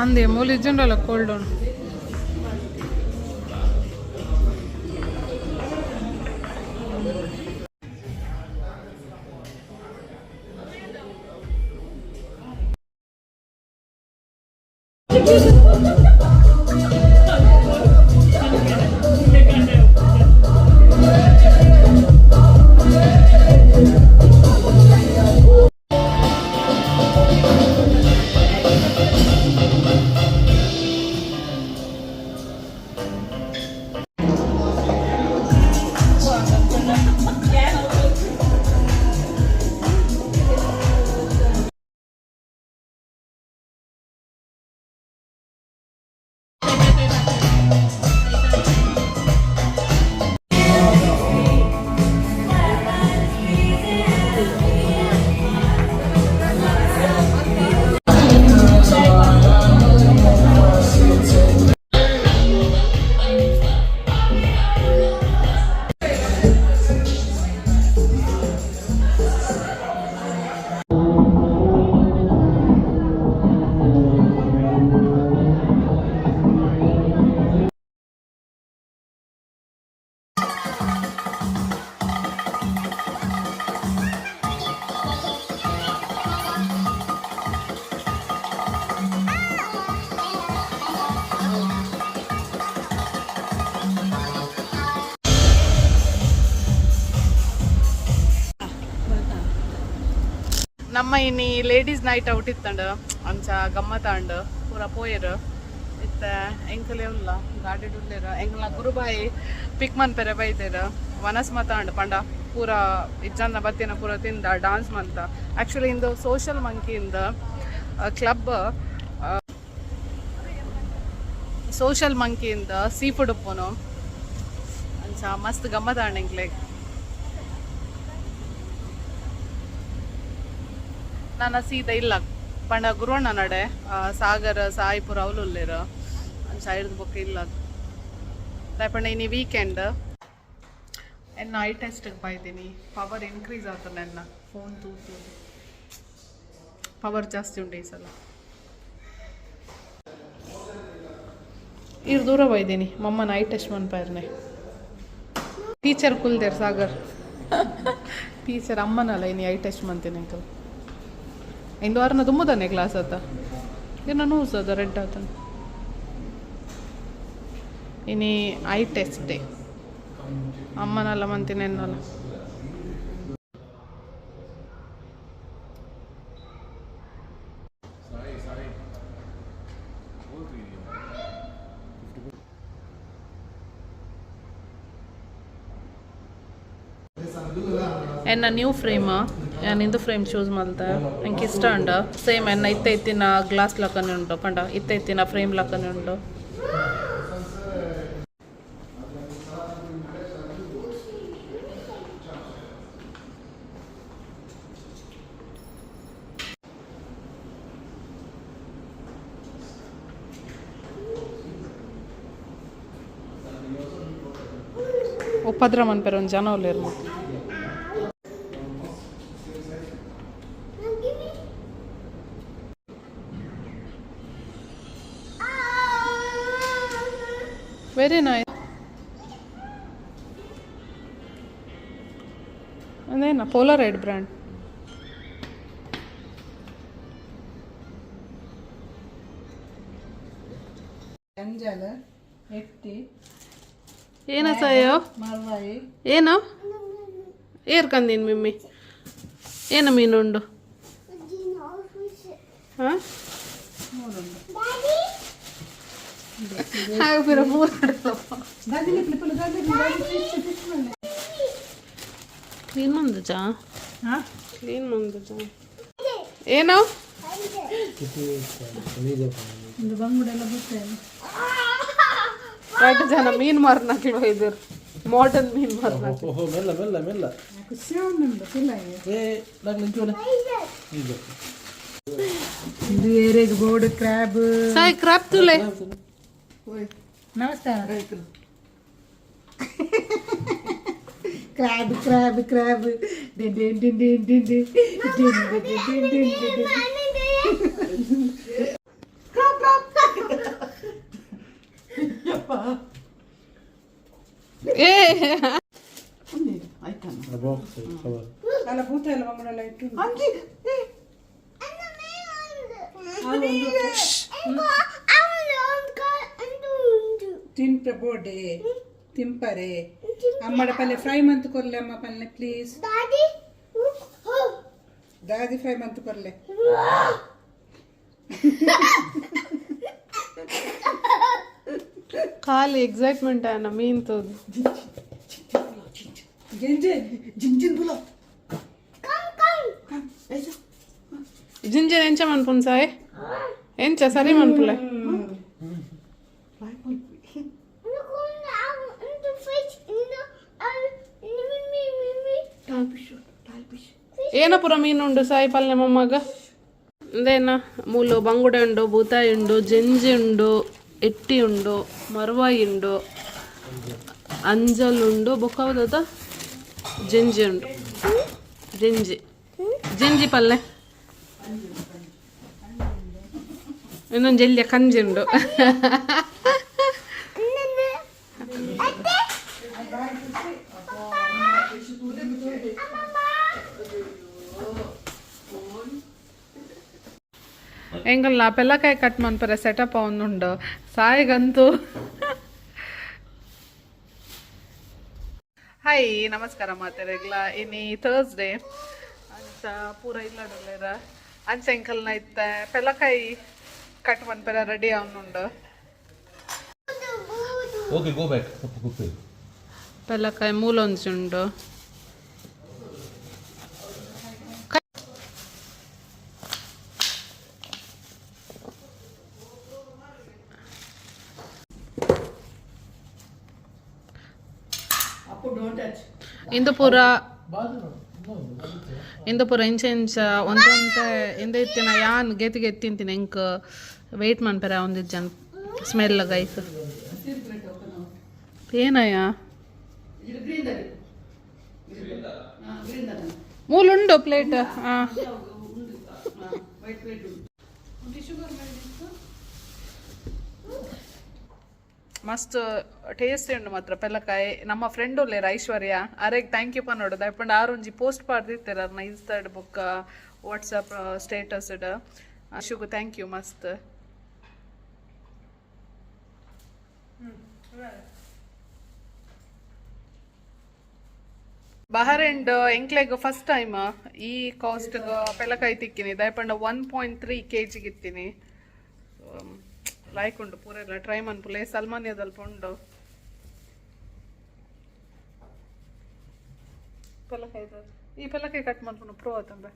ಅಂದೆ ಮೂಲು ಇಜ್ಜುಂಡಲ್ಲ ಕೋಲ್ಡ್. ನಮ್ಮ ಇನಿ ಲೇಡೀಸ್ ನೈಟ್ ಔಟ್ ಇತ್ತಂಡ. ಅಂಚ ಗಮ್ಮತಾಂಡ್, ಪೂರ ಪೋಯೆರ್. ಇತ್ತ ಎಂಕಲೆ ಉಲ್ಲ, ಗಾಡಿ ಉಲ್ಲೆರ್. ಎಂಕಲ್ನ ಗುರುಬಾಯಿ ಪಿಕ್ ಮನ್ಪೆರೆ ಬೈದೆರ್. ವನಸ್ ಮತಾಂಡ್ ಪಂಡ ಪೂರ ಇಜ್ಜಂದ ಬತ್ತಿನ ಪೂರ ತಿಂದ, ಡಾನ್ಸ್ ಮಂತ. ಆಕ್ಚುಲಿ ಇಂದು ಸೋಷಲ್ ಮಂಕಿ ಇಂದ ಕ್ಲಬ್, ಸೋಷಲ್ ಮಂಕಿ ಇಂದ ಸೀ ಫುಡ್ ಉಪ್ಪುನು. ಅಂಚ ಮಸ್ತ್ ಗಮ್ಮತಾಂಡ್ ಎಂಕ್ಲೆಗ್. ನನ್ನ ಸೀದಾ ಇಲ್ಲ ಪಂಡ ಗುರುವಣ್ಣ ನಡೆ ಸಾಗರ, ಸಾಯಿಪುರ ಅವ್ಲು ಉಲ್ಲೆರ್. ಅಂಚ ಐರ್ದ್ ಬೊಕ್ಕ ಇಲ್ಲ ದಾಯೆ ಪಂಡ ಇನಿ ವೀಕೆಂಡ್. ಎನ್ನ I ಟೆಸ್ಟ್ಗೆ ಬೈದಿನಿ. ಪವರ್ ಇನ್ಕ್ರೀಸ್ ಆತುಂಡು. ಎನ್ನ ಫೋನ್ ತೂತು ಪವರ್ ಜಾಸ್ತಿ ಉಂಟು ಈ ಸಲ. ಇರ್ ದೂರ ಬೈದೀನಿ. ಮಮ್ಮನ I test ಮನ್ಪಾರ್ನೆ. ಟೀಚರ್ ಕುಲ್ದೇರ್. ಸಾಗರ್ ಟೀಚರ್ ಅಮ್ಮನಲ್ಲ. ಇನಿ I test ಮಂತೀನಿ ಅಂಕಲ್. ಇಂದು ವಾರನ ದುಮ್ಮದಾನೆ ಕ್ಲಾಸ್ ಆತ. ಇನ್ನು ನೋಸ್ ಅದ ರೆಡ್ ಆತ. ಇನಿ I test day. ಅಮ್ಮನಲ್ಲ ಮಂತೀನಿ ಎನ್ನಲ್ಲ. ಎನ್ನ ನ್ಯೂ ಫ್ರೇಮ್, ಯಾನ್ ಇಂದು ಫ್ರೇಮ್ ಚೂಸ್ ಮಲ್ತೆ. ಎಂಕ್ ಇಷ್ಟ ಉಂಡು. ಸೇಮ್ ಎನ್ನ ಇತ್ತೆ ಇತ್ತಿನ ಗ್ಲಾಸ್ ಲಕ್ಕನೆ ಉಂಡು. ಪಂಡ ಇತ್ತೆ ಇತ್ತಿನ ಫ್ರೇಮ್ ಲಕ್ಕನೆ ಉಂಡು. ಉಪದ್ರ ಮನ್ಪೆರೆ ಒಂಜಿ ಜನ ಉಲ್ಲೆರ್ ಮುಲ್ಪ. Very nice. ಅದೇನ ಪೋಲರೈಡ್ ಬ್ರ್ಯಾಂಡ್. ಗಂಜಲ ಎಟ್ಟಿ. ಏನ ಸಾಯೋ? ಮಲ್ವಾಯಿ. ಏನು ಏರ್ ಕಂದೀನಿ ಮಿಮ್ಮಿ? ಏನು ಮೀನುಂಡು? ಹಾಂ, ಹಾಗೆ ಪಿರ ಮೂರು. ಕ್ಲೀನ್ ಮಂದುಜಾ? ಹಾಂ. ಕ್ಲೀನ್ ಮಂದುಜಾ? ಏನು? ಒಂದು ಬಂಗುಡೆಲ್ಲ ಗೊತ್ತೇನು? ರಡ್ಡ್ ಜನ ಮೀನ್ ಮಾರ್ನಾಕ್ಲು ಇದ್ದೀರ್, ಮಾಡರ್ನ್ ಮೀನ್ ಮಾರ್ನಾಕ್ಲು. ಓಹೋ, ಮೆಲ್ಲ ಮೆಲ್ಲ ಮೆಲ್ಲ. ಖುಷಿ ಉಂಟು ತಿಲ್ಲ. ಏ, ನಾಲ್ಕು ನಿಂಚೋನೆ. ಇದು ಏರೇಗ್ ಬೋರ್ಡ್ ಕ್ರ್ಯಾಬ್. ಸಾಯಿ, ಕ್ರಾಪ್ ತುಲೆ. ನಮಸ್ಕಾರ. ಕ್ರ್ಯಾಬ್ ಕ್ರ್ಯಾಬ್ ಕ್ರ್ಯಾಬ್, ಡಿನ್ ಡಿನ್ ಡಿನ್ ಡಿನ್ ಡಿನ್ ಡಿನ್ ಡಿನ್ ಡಿನ್ ಡಿನ್ ಡಿನ್ ಡಿನ್. Crab crab. Box cover. ಅಲ್ಲ, ಭೂತ ಎಲ್ಲ ಬಂಗುಡೆಲ್ಲ ಇಟ್ಟು. ತಿಂಪೆ ಬೋಡೆ ತಿಂಪರೆ ಅಮ್ಮಡ ಪಲ್ಯ ಫ್ರೈ ಮಂತ್ ಕೊರ್ಲೆ ಅಮ್ಮ ಪಲ್ಯ ಪ್ಲೀಸ್. ದಾದಿ ಫ್ರೈ ಮಂತ್ ಕೊರ್ಲೆ. ಖಾಲಿ ಎಕ್ಸೈಟ್ಮೆಂಟ್ ಆಯ್ನ ಮೀನ್ ತೋದು. ಜಿಂಜೆ ಜಿಂಜಿನ್ ಬುಲ. ಜಿಂಜನ್ ಎಂಚ ಮನ್ಪುನ್ ಸಾಯ್? ಎಂಚ ಸರಿ ಮನ್ಪುಲೆ. ಏನ ಪೂರ ಮೀನುಂಡು ಸಾಯಿ ಪಲ್ಯ ಮೊಮ್ಮಗ? ಇಂದೇನ ಮೂಲು ಬಂಗುಡೆ ಉಂಡು, ಬೂತಾಯಿ ಉಂಡು, ಜೆಂಜಿ ಉಂಡು, ಎಟ್ಟಿ ಉಂಡು, ಮರುವಾಯಿ ಉಂಡು, ಅಂಜಲ್ ಉಂಡು, ಬೊಕ್ಕ ಜೆಂಜಿ ಉಂಡು. ಜೆಂಜಿ ಜೆಂಜಿ ಪಲ್ಲೆ. ಇನ್ನೊಂದು ಜೆಲ್ಯ ಕಂಜಿ ಉಂಡು. ಎಂಗಲ್ಲ ಪೆಲ್ಲಕಾಯಿ ಕಟ್ ಮನ್ಪರೆ ಸೆಟಪ್ ಅವನುಂಡು ಸಾಯಿಗಂತೂ. ಹಾಯ್, ನಮಸ್ಕಾರ ಮಾತೆರೆಗ್ಲ. ಇನಿ ಥರ್ಸ್ಡೇ ಅಂಚ ಪೂರ ಇಲ್ಲಡುಲ್ಲೇರ. ಅಂಚ ಎಂಕಲ್ನ ಇತ್ತೆ ಪೆಲ್ಲಕಾಯಿ ಕಟ್ ಮನ್ಪರೆ ರೆಡಿ ಅವನುಂಡು. Okay, go back. ಕುಪ್ಪಿ. ಪೆಲ್ಲಕಾಯಿ ಮೂಲೊಂಜಿ ಉಂಡು. ಇಂದು ಪೂರ ಇಂದು ಪೂರ ಇಂಚ ಇಂಚ ಒಂತೆ ಒಂತೆ ಇಂದ ಇತ್ತಿನ ಯಾನ್ ಗೆತಿ ಗೆತ್ತಿ ತಿಂತೀನಿ. ಎಂಕ್ ವೆಯ್ಟ್ ಮನ್ಪೆರೆ ಒಂದಿಜ್ಜನ್ ಸ್ಮೆಲ್ ಗೈಕ್ ಏನಯ್ಯ. ಮೂಲುಂಡು ಪ್ಲೇಟ್. ಹಾಂ, ಮಸ್ತ್ ಟೇಸ್ಟ್ ಉಂಡು ಮಾತ್ರ ಪೆಲ್ಲಕಾಯಿ. ನಮ್ಮ ಫ್ರೆಂಡ್ ಉಲ್ಲೇರ್ ಐಶ್ವರ್ಯ, ಅರೆಗ್ thank you ಪನ್ನೋಡು. ದಾಯೆಪಂಡ ಆರೊಂಜಿ ಪೋಸ್ಟ್ ಪಾಡ್ದಿತ್ತೆರ್ ಅರ್ನ ಇನ್ಸ್ಟಾಡ್ ಬೊಕ್ಕ ವಾಟ್ಸಪ್ ಸ್ಟೇಟಸ್ ಅಶುಗು thank you ಮಸ್ತ್. ಬಹರೆಂಡ್ ಎಂಕ್ಲೆಗ್ ಫಸ್ಟ್ ಟೈಮ್ ಈ ಕಾಸ್ಟ್ ಪೆಲಕಾಯಿ ತಿಕ್ಕಿನಿ. ದಾಯಪಂಡ 1.3 ಕೆಜಿಗೆ ಇತ್ತೀನಿ. ಲೈಕ್ ಉಂಡು ಪೂರ ಎಲ್ಲ ಟ್ರೈ ಮನ್ಪುಲೆ. ಸಲ್ಮಾನಿಯದಲ್ಪ ಉಂಡು ಪೆಲಕಾಯಿ. ಈ ಪೆಲಕಾಯಿ ಕಟ್ ಮನ್ಪುನು ಪ್ರೋ ಆತಂಬೆ.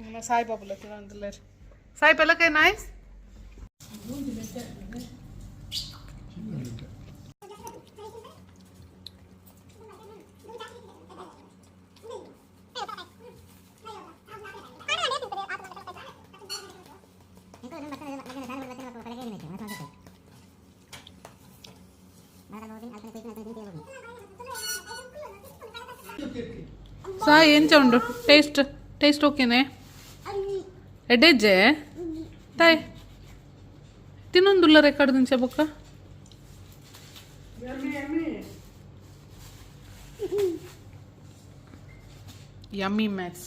ಎಂಗ್ಲ ಸಾಯಿಬಾಬುಲ ತಿನ್ನೊಂದುಲ್ಲೆರ್. ಸಾಯಿ, ಪೆಲಕಾಯಿ ನೈಸ್. ಸಾಯಿ, ಎಂಚ ಉಂಡು ಟೇಸ್ಟ್? ಟೇಸ್ಟ್ ಓಕೆನೆ? ಎಡ್ಡೆಜ್ಜೆ ತಾಯ್ ತಿನ್ನೊಂದುಲ್ಲ ರೆಕಾರ್ಡ್ ದಿಂಚ ಬೊಕ್ಕ. Yummy mess.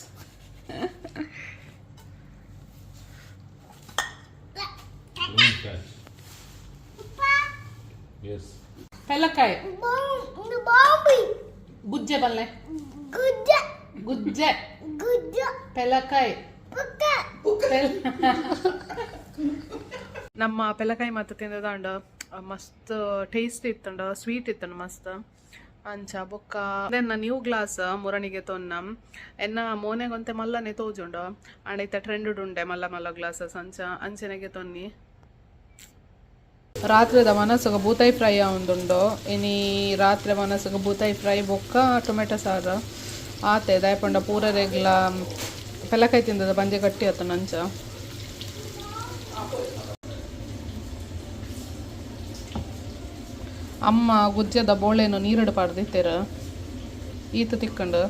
Don't touch. Yes. ಪೆಲ್ಲಕಾಯಿ ಗುಜ್ಜೆ ಬಲ್ಲೆ, ಗುಜ್ಜೆ ಪೆಲಕಾಯಿ. ನಮ್ಮ ಪೆಲಕಾಯಿ ಮತ್ತು ತಿಂದದಾಂಡ ಮಸ್ತ್ ಟೇಸ್ಟ್ ಇತ್ತಂಡ, ಸ್ವೀಟ್ ಇತ್ತಂಡ ಮಸ್ತ್. ಅಂಚ ಬೊಕ್ಕ ಎನ್ನ ನ್ಯೂ ಗ್ಲಾಸ್ ಮುರಣಿಗೆ ತೊನ್ನ. ಎನ್ನ ಮೋನೆಗೊಂತೆ ಮಲ್ಲನೆ ತೋಜುಂಡು ಅಂಡ ಇತ್ತ ಟ್ರೆಂಡ್ ಉಂಡೆ ಮಲ್ಲ ಮಲ್ಲ ಗ್ಲಾಸಸ್. ಅಂಚ ಅಂಚನೆಗೆ ತೊನ್ನಿ. ರಾತ್ರಿದ ಮನಸ್ಸುಗ ಬೂತಾಯಿ ಫ್ರೈ ಉಂದುಂಡು. ಇನಿ ರಾತ್ರಿ ಮನಸ್ಸುಗ ಬೂತಾಯಿ ಫ್ರೈ ಬೊಕ್ಕ ಟೊಮೆಟೊ ಸಾರು ಆತೆ. ದಾಯಪಂಡ ಪೂರ ರೆಗ್ಲ ಪೆಲಕಾಯಿ ತಿಂದದ ಬಂಜೆ ಗಟ್ಟಿ ಆತ ನಂಚ. ಅಮ್ಮ ಗುಜ್ಜದ ಬೋಳೆನು ನೀರಡು ಪಾಡ್ದಿತ್ತೆರ್, ಈತ ತಿಕ್ಕಂಡು.